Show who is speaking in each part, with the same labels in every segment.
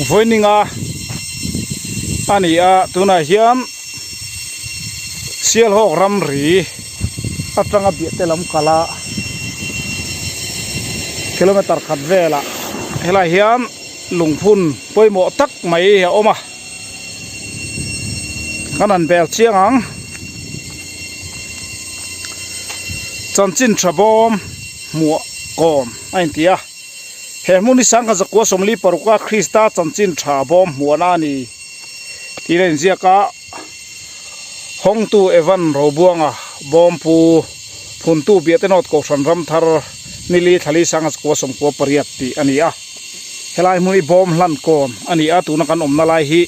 Speaker 1: Vawininga a ni a tunah hian Sialhawk ramri atanga biahte lam kal a kilometer khat velah helaiah hian lungphun pawimawh tak mai a awm a kan han bel chiang ang chanchin tha bawm hmuah kawm a inti a he hmun hi sangha zakua 46 a Krista chanchin tha bawm hmuahna a ni tih a inziak a hawngtu Evan Robuanga bawmpu phuntu Biatenawt Kohhran Ramthar nili thlali sangha zakua 98 tih a ni a. Helai hmun hi bawm hlan kawn a ni a tuna kan awmna lai hi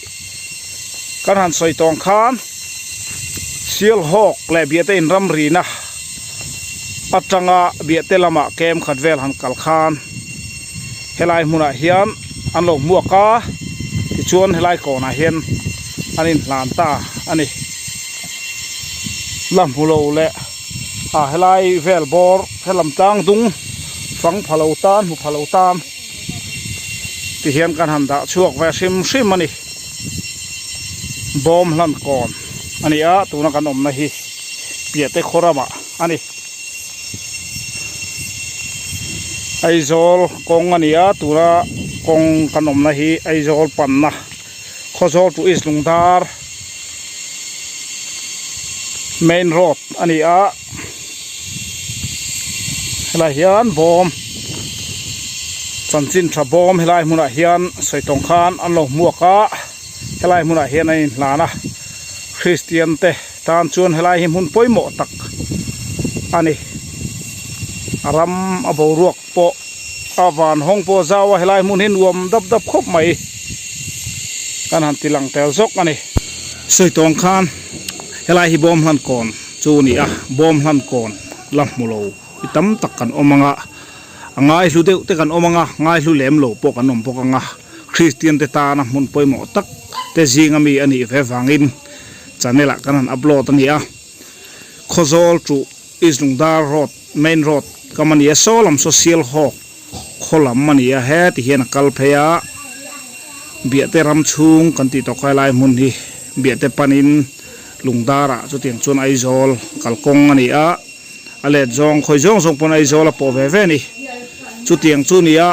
Speaker 1: kan han sawi tawng khan Sialhawk leh Biate in ramrina atanga Biate lamah kem khat vel han kal khan helai hmunah hian an lo hmuak a tichuan helai kawnah hian an inhlan ta a ni. La hmu lo leh ah helai vel bawr helam tlang dung fang pha lo tan hmu pha lo tan ti hian kan han dah chhuak ve hrim hrim a ni bawm hlan kawn a ni a tuna kan awmna hi piahte khaw ramah a ni Aizawl kawng a ni a tuna kawng kan awmna hi Aizawl panna Khawzawl to East Lungdar main road a ni a helai hian bawm chanchin tha bawm helai hmunah hian sawi tawng khan an lo hmuak a helai hmunah hian a inhlan a Christian te tan chuan helai hi hmun pawimawh tak a ni a ram a boruak pawh a van hawng pawh a zau a helai hmun hi nuam dap dap khawp mai kan han ti lang tel zawk a ni. Sawi tawng khan helai hi bawm hlan kawn chu a ni a bawm hlan kawn la hmu lo hi tam tak kan awm ang a a ngaihlu deuh te kan awm ang a ngaihlu lem lo pawh kan awm bawk ang a Kristian te tana hmun pawimawh tak te zinga mi a nih ve vangin channel ah kan han upload a ni a Khawzawl chuh East Lungdar road main road kam a ni a saw lam saw Sialhawk khaw lam a ni a heti hian a kal phei a Biahte ram chhung kan tih tawh kha helai hmun hi Biahte panin Lungdar ah chutiang chuan Aizawl kalkawng a ni a a let zawng khawi zawng zawng pawn Aizawl a pawh ve ve a ni chutiang chu a ni a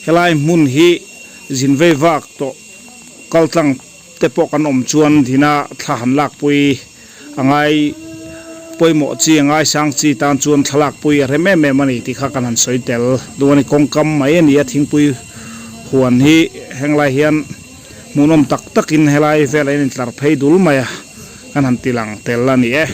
Speaker 1: helai hmun hi zin vei vak tawh kal tlang te pawh kan awm chuan dina thla han lakpui a ngai pawimawh chi a ngaisang chi tan chuan thla lakpui a rem em em a ni tih kha kan han sawi tel duh a ni. Kawngkam mai a ni a thingpui huan hi henglai hian hmuhnawm tak takin helai velah hian intlar phei dul mai a kan han ti lang tel a ni e.